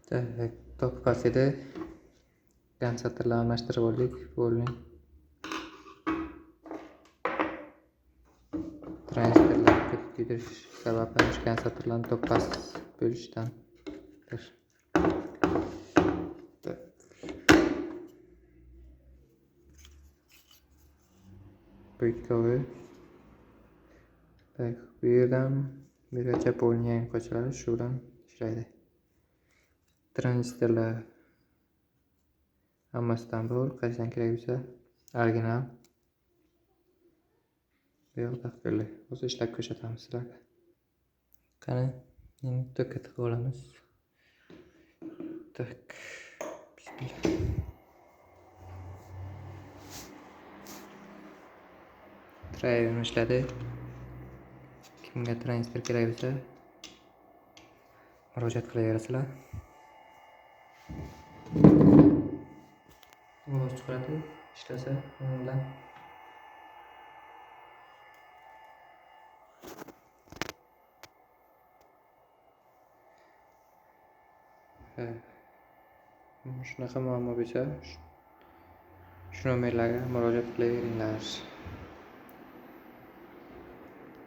Так, tok past edi. Kondensatorlar almashtirib oldik. Bo'ldi. Tranzistorlar ko'p kuydirish sababi shu kondensatorlarni tok past bo'lishidandir. Так. Bu ikkovi. Так, bu yerdan bu yergacha bo'lingan ko'chalar shu bilan ishlaydi. Tranzistorlar hammasidan bor, qaysidan kerak bo'lsa original. Bu yoqda qildi. Hozir ishlab ko'rsatamiz sizlarga. Qani, endi tokka tiqib olamiz. Так. Bismillah. Driver ishladi. Kimga tranzistor kerak bo'lsa murojaat qilaverasizlar. Ovoz chiqaradi, ishlasa bilan. Shunaqa muammo bo'lsa, shu nomerlarga murojaat qilaveringlar.